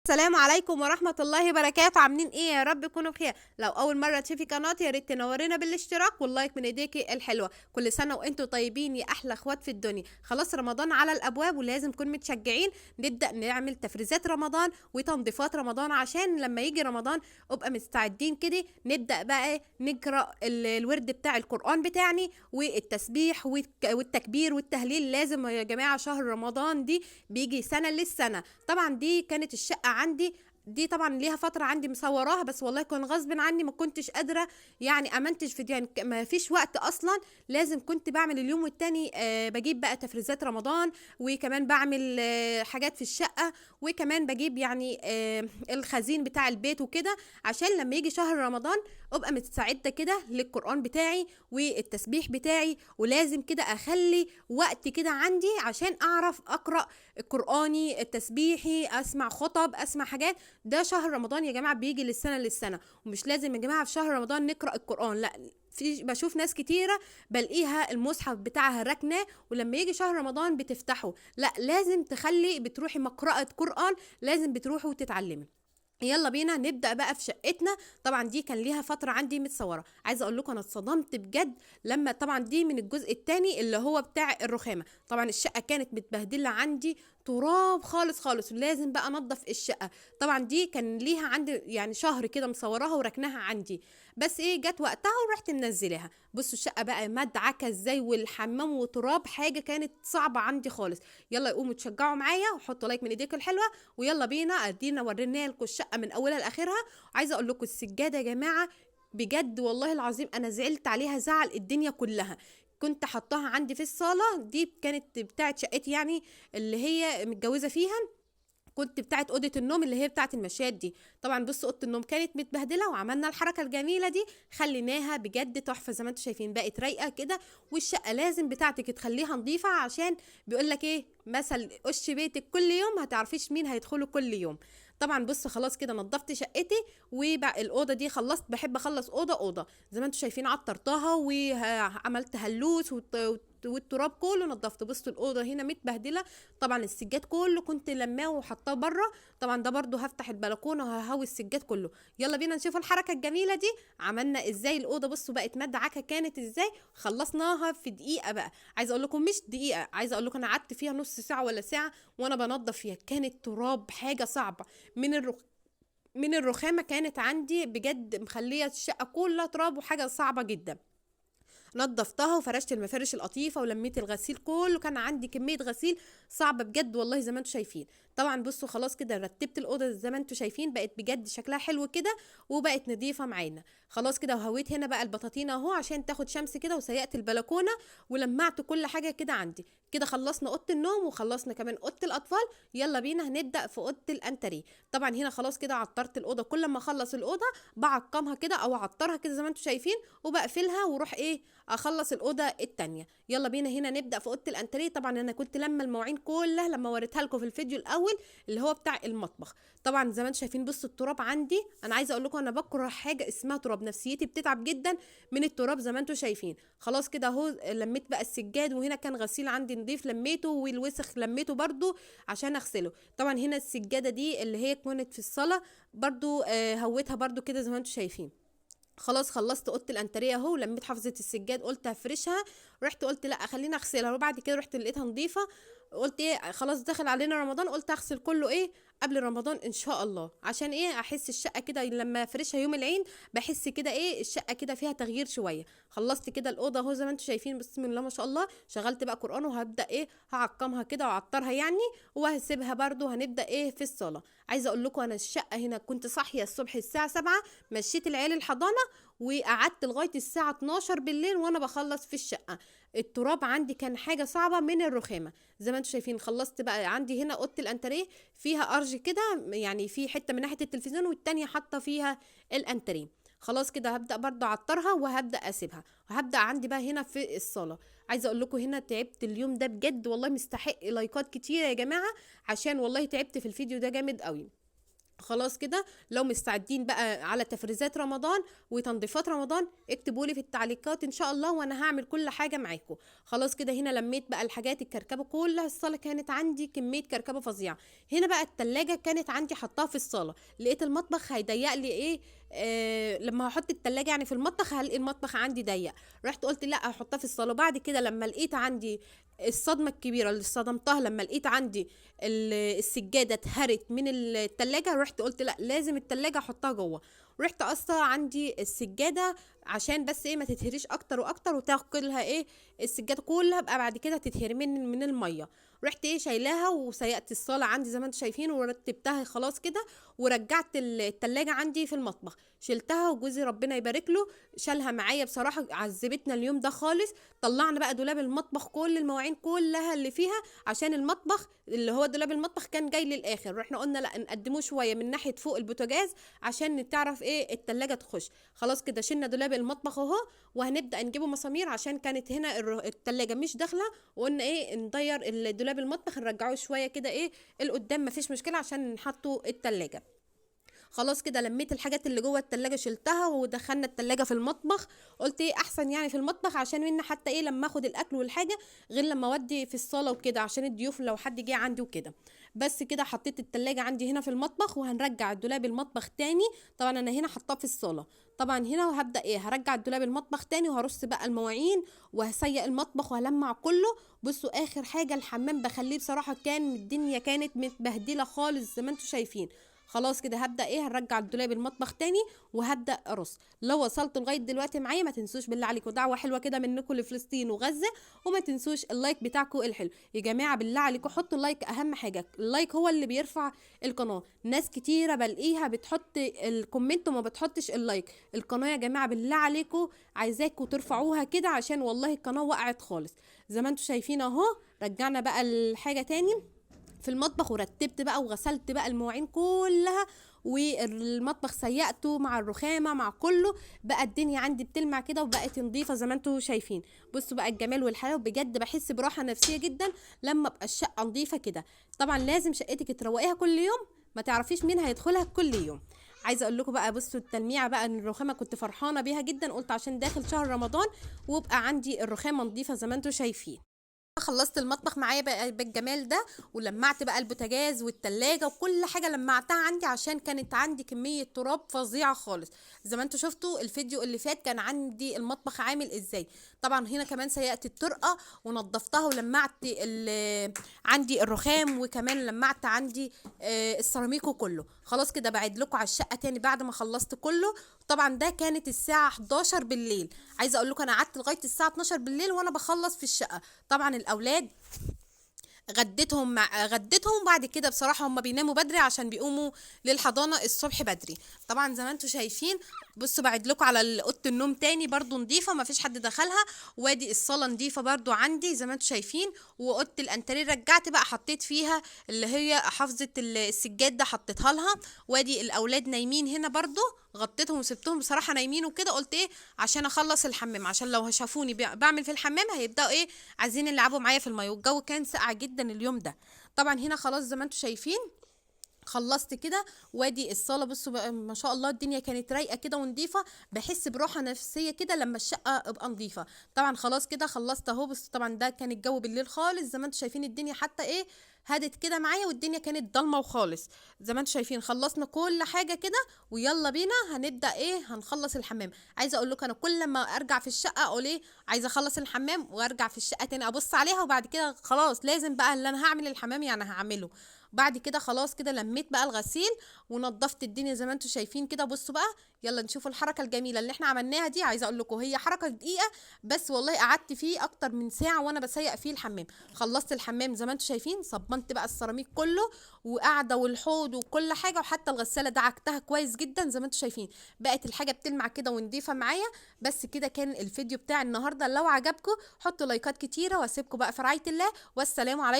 السلام عليكم ورحمة الله وبركاته. عاملين ايه؟ يا رب تكونوا بخير. لو اول مرة تشوفي قناتي يا ريت تنورينا بالاشتراك وال like من ايديكي الحلوة. كل سنة وانتم طيبين يا احلى اخوات في الدنيا. خلاص رمضان على الابواب ولازم نكون متشجعين نبدأ نعمل تفريزات رمضان وتنظيفات رمضان، عشان لما يجي رمضان ابقى مستعدين كده. نبدأ بقى نقرأ الورد بتاع القرآن بتاعني والتسبيح والتكبير والتهليل. لازم يا جماعة شهر رمضان دي بيجي سنة للسنة. طبعا دي كانت الشقة عندي، دي طبعا ليها فترة عندي مصوراها، بس والله كان غصب عني ما كنتش قادرة يعني امنتج فيديو، يعني ما فيش وقت اصلا. لازم كنت بعمل اليوم والتاني، بجيب بقى تفريزات رمضان، وكمان بعمل حاجات في الشقة، وكمان بجيب يعني الخزين بتاع البيت وكده، عشان لما يجي شهر رمضان ابقى مستعدة كده للقرآن بتاعي والتسبيح بتاعي. ولازم كده اخلي وقت كده عندي عشان اعرف اقرأ قرآني، التسبيحي، اسمع خطب، اسمع حاجات. ده شهر رمضان يا جماعة بيجي للسنة للسنة، ومش لازم يا جماعة في شهر رمضان نقرأ القرآن، لا، في بشوف ناس كتيرة بلاقيها المصحف بتاعها ركنة ولما يجي شهر رمضان بتفتحه. لا، لازم تخلي بتروحي مقرأة قرآن، لازم بتروحي وتتعلمي. يلا بينا نبدأ بقى في شقتنا. طبعا دي كان ليها فترة عندي متصورة. عايزة اقول لكم انا اتصدمت بجد لما طبعا دي من الجزء التاني اللي هو بتاع الرخامة. طبعا الشقة كانت متبهدلة عندي، تراب خالص خالص، ولازم بقى انضف الشقة. طبعا دي كان ليها عندي يعني شهر كده مصوراها وركناها عندي، بس ايه جت وقتها ورحت منزلاها. بصوا الشقة بقى مدعكة ازاي، والحمام وتراب، حاجة كانت صعبة عندي خالص. يلا قوموا تشجعوا معايا وحطوا like من ايديكم الحلوة، ويلا بينا ادينا ورينا لكم الشقة من اولها لاخرها. عايزة اقول لكم السجادة يا جماعة بجد والله العظيم انا زعلت عليها زعل الدنيا كلها. كنت حطاها عندي في الصالة، دي كانت بتاعت شقتي يعني اللي هي متجوزة فيها، كنت بتاعت أوضة النوم اللي هي بتاعت المشات دي. طبعا بصوا أوضة النوم كانت متبهدلة، وعملنا الحركة الجميلة دي خليناها بجد تحفة زي ما انتم شايفين، بقت رايقة كده. والشقة لازم بتاعتك تخليها نظيفة، عشان بيقولك ايه مثل قش بيتك كل يوم هتعرفيش مين هيدخله كل يوم. طبعا بصوا خلاص كده نظفت شقتي، وبقى الأوضة دي خلصت. بحب أخلص أوضة أوضة زي ما انتم شايفين، عطرتها وعملت هلوس والتراب كله نظفته. بصوا الأوضة هنا متبهدلة، طبعا السجاد كله كنت لماه وحطاه بره. طبعا ده برضو هفتح البلكونة وههوي السجاد كله. يلا بينا نشوف الحركة الجميلة دي عملنا ازاي. الأوضة بصوا بقت مدعكة كانت ازاي، خلصناها في دقيقة بقى. عايزة اقول لكم مش دقيقة، عايزة اقول لكم انا قعدت فيها نص ساعة ولا ساعة وانا بنظف فيها. كانت تراب حاجة صعبة من الرخامة كانت عندي بجد مخلية الشقة كلها تراب وحاجة صعبة جدا. نظفتها وفرشت المفارش القطيفة ولميت الغسيل كله، كان عندي كمية غسيل صعبة بجد والله زي ما انتم شايفين. طبعا بصوا خلاص كده رتبت الأوضة زي ما انتم شايفين، بقت بجد شكلها حلو كده وبقت نظيفة معانا. خلاص كده وهويت هنا بقى البطاطين اهو عشان تاخد شمس كده، وسيقت البلكونة ولمعت كل حاجة كده عندي. كده خلصنا أوضة النوم وخلصنا كمان أوضة الأطفال. يلا بينا هنبدأ في أوضة الأنتريه. طبعا هنا خلاص كده عطرت الأوضة، كل ما أخلص الأوضة بعقمها كده أو أعطرها كده زي ما انتم شايفين، وبقفلها واروح إيه أخلص الأوضة التانية. يلا بينا هنا نبدأ في أوضة الأنتريه. طبعا أنا كنت لما المواعين كلها لما وريتها لكم في الفيديو الأول اللي هو بتاع المطبخ. طبعا زي ما انتم شايفين بصوا التراب عندي، أنا عايزة أقول لكم أنا بكره حاجة اسمها تراب، نفسيتي بتتعب جدا من التراب زي ما انتم شايفين. خلاص كده أهو لميت بقى السجاد، وهنا كان غسيل عندي نضيف لميته، والوسخ لميته برضو عشان اغسله. طبعا هنا السجادة دي اللي هي كانت في الصالة برضو، هويتها برضو كده زي ما انتم شايفين. خلاص خلصت اوضة الانتريه اهو، لميت حافظه السجاد قلت هفرشها، رحت قلت لا خليني اغسلها، وبعد كده رحت لقيتها نظيفة قلت ايه خلاص داخل علينا رمضان، قلت اغسل كله ايه قبل رمضان ان شاء الله، عشان ايه احس الشقة كده لما افرشها يوم العيد بحس كده ايه الشقة كده فيها تغيير شوية. خلصت كده الاوضة اهو زي ما انتم شايفين بسم الله ما شاء الله. شغلت بقى قران وهبدا ايه هعقمها كده واعطرها يعني، وهسيبها برده. هنبدا ايه في الصاله. عايزه اقول لكم انا الشقة هنا كنت صاحية الصبح الساعة 7، مشيت العيال الحضانة وقعدت لغاية الساعة 12 بالليل وانا بخلص في الشقة. التراب عندي كان حاجة صعبة من الرخامه زي ما انتم شايفين. خلصت بقى عندي هنا اوضة الانتريه فيها ارج كده، يعني في حتة من ناحية التلفزيون والتانية حاطه فيها الانتريه. خلاص كده هبدا برضو اعطرها وهبدا اسيبها، وهبدا عندي بقى هنا في الصاله. عايزه اقول لكم هنا تعبت اليوم ده بجد والله، مستحق لايكات كتيرة يا جماعة، عشان والله تعبت في الفيديو ده جامد قوي. خلاص كده لو مستعدين بقى على تفريزات رمضان وتنظيفات رمضان اكتبوا لي في التعليقات ان شاء الله، وانا هعمل كل حاجة معاكم. خلاص كده هنا لميت بقى الحاجات الكركبه كلها، الصاله كانت عندي كمية كركبه فظيعة. هنا بقى التلاجة كانت عندي حطاها في الصاله، لقيت المطبخ هيضيق لي ايه، لما هحط التلاجة يعني في المطبخ هلاقي المطبخ عندي ضيق، رحت قلت لا هحطها في الصاله. بعد كده لما لقيت عندي الصدمة الكبيرة اللي صدمتها لما لقيت عندي السجادة اتهرت من التلاجة، رحت قلت لا لازم التلاجة احطها جوه. رحت قصة عندي السجادة عشان بس ايه ما تتهريش اكتر واكتر وتاكلها ايه السجادة كلها بقى بعد كده تتهري من المية. رحت ايه شايلاها وسيقت الصاله عندي زي ما انتم شايفين ورتبتها خلاص كده، ورجعت التلاجة عندي في المطبخ شلتها، وجوزي ربنا يبارك له شالها معايا. بصراحة عذبتنا اليوم ده خالص. طلعنا بقى دولاب المطبخ كل المواعين كلها اللي فيها، عشان المطبخ اللي هو دولاب المطبخ كان جاي للاخر، رحنا قلنا لا نقدموه شوية من ناحية فوق البوتاجاز عشان تعرف ايه التلاجة تخش. خلاص كده شلنا دولاب المطبخ اهو، وهنبدا نجيبه مسامير عشان كانت هنا التلاجة مش داخله، وقلنا ايه نضير الدولاب المطبخ نرجعه شوية كده ايه القدام مفيش مشكلة عشان نحطه التلاجة. خلاص كده لميت الحاجات اللي جوه التلاجة شلتها، ودخلنا التلاجة في المطبخ. قلت ايه احسن يعني في المطبخ عشان مني حتى ايه لما اخد الاكل والحاجة غير لما اودي في الصاله وكده عشان الضيوف لو حد جه عندي وكده. بس كده حطيت التلاجة عندي هنا في المطبخ، وهنرجع الدولاب المطبخ تاني. طبعا انا هنا حطاه في الصاله طبعا هنا، وهبدا ايه هرجع الدولاب المطبخ تاني، وهرص بقى المواعين وهسيق المطبخ وهلمع كله. بصوا اخر حاجة الحمام بخليه بصراحة كان الدنيا كانت متبهدله خالص زي ما انتم شايفين. خلاص كده هبدا ايه هرجع الدولاب المطبخ تاني وهبدا ارص. لو وصلتوا لغاية دلوقتي معايا ما تنسوش بالله عليكم دعوه حلوة كده منكم لفلسطين وغزة، وما تنسوش ال like بتاعكم الحلو يا جماعة. بالله عليكم حطوا ال like، اهم حاجة ال like هو اللي بيرفع القناة. ناس كتيرة بلاقيها بتحط ال comment وما بتحطش ال like. القناة يا جماعة بالله عليكم عايزاكم ترفعوها كده عشان والله القناة وقعت خالص زي ما انتم شايفين اهو. رجعنا بقى الحاجة تاني في المطبخ، ورتبت بقى وغسلت بقى المواعين كلها، والمطبخ سيقته مع الرخامه مع كله، بقى الدنيا عندي بتلمع كده وبقت نظيفة زي ما انتم شايفين. بصوا بقى الجمال والحلاوه، بجد بحس براحة نفسية جدا لما ابقى الشقة نظيفة كده. طبعا لازم شقتك تروقيها كل يوم، ما تعرفيش مين هيدخلها كل يوم. عايزه اقول لكم بقى بصوا التلميعه بقى ان الرخامه كنت فرحانة بيها جدا، قلت عشان داخل شهر رمضان وابقى عندي الرخامه نظيفة زي ما انتم شايفين. خلصت المطبخ معايا بقى بالجمال ده، ولمعت بقى البوتاجاز والتلاجة وكل حاجة لمعتها عندي عشان كانت عندي كمية تراب فظيعة خالص زي ما انتوا شفتوا الفيديو اللي فات كان عندي المطبخ عامل ازاي. طبعا هنا كمان سيقت الطرقة ونظفتها ولمعت عندي الرخام، وكمان لمعت عندي السيراميكو كله. خلاص كده بعد لكم على الشقة تاني بعد ما خلصت كله. طبعا ده كانت الساعة 11 بالليل، عايزة اقول لكم انا قعدت لغاية الساعة 12 بالليل وانا بخلص في الشقة. طبعا الاولاد غدتهم بعد كده بصراحة هم بيناموا بدري عشان بيقوموا للحضانه الصبح بدري. طبعا زي ما انتم شايفين بصوا بعد لكم على اوضة النوم تاني برضو نظيفة ما فيش حد دخلها، وادي الصاله نظيفة برضو عندي زي ما انتم شايفين. واوضه الانتريه رجعت بقى حطيت فيها اللي هي حافظه السجاد ده حطيتها لها. وادي الاولاد نايمين هنا برضو غطيتهم وسبتهم بصراحة نايمين وكده، قلت ايه عشان اخلص الحمام عشان لو شافوني بعمل في الحمام هيبداوا ايه عايزين يلعبوا معايا في المية، والجو كان ساقع جدا اليوم ده. طبعا هنا خلاص زي ما انتم شايفين خلصت كده. وادي الصاله بصوا بقى ما شاء الله الدنيا كانت رايقة كده ونظيفه، بحس براحة نفسية كده لما الشقة ابقى نظيفة. طبعا خلاص كده خلصت اهو. بس طبعا ده كان الجو بالليل خالص زي ما انتم شايفين، الدنيا حتى ايه هدت كده معايا والدنيا كانت ضلمة وخالص زي ما انتم شايفين. خلصنا كل حاجة كده ويلا بينا هنبدا ايه هنخلص الحمام. عايزه اقول لكم انا كل ما ارجع في الشقة اقول ايه عايزه اخلص الحمام وارجع في الشقة تاني ابص عليها، وبعد كده خلاص لازم بقى اللي انا هعمل الحمام يعني هعمله. بعد كده خلاص كده لميت بقى الغسيل ونضفت الدنيا زي ما انتم شايفين كده. بصوا بقى يلا نشوفوا الحركة الجميلة اللي احنا عملناها دي. عايزه اقول لكم هي حركة دقيقة بس والله قعدت فيه اكتر من ساعة وانا بسيق فيه الحمام. خلصت الحمام زي ما انتم شايفين، صبنت بقى السيراميك كله وقاعدة والحوض وكل حاجة، وحتى الغسالة دعكتها كويس جدا زي ما انتم شايفين، بقت الحاجة بتلمع كده ونضيفه معايا. بس كده كان الفيديو بتاع النهارده، لو عجبكم حطوا لايكات كتيرة، واسيبكم بقى في رعاية الله، والسلام عليكم.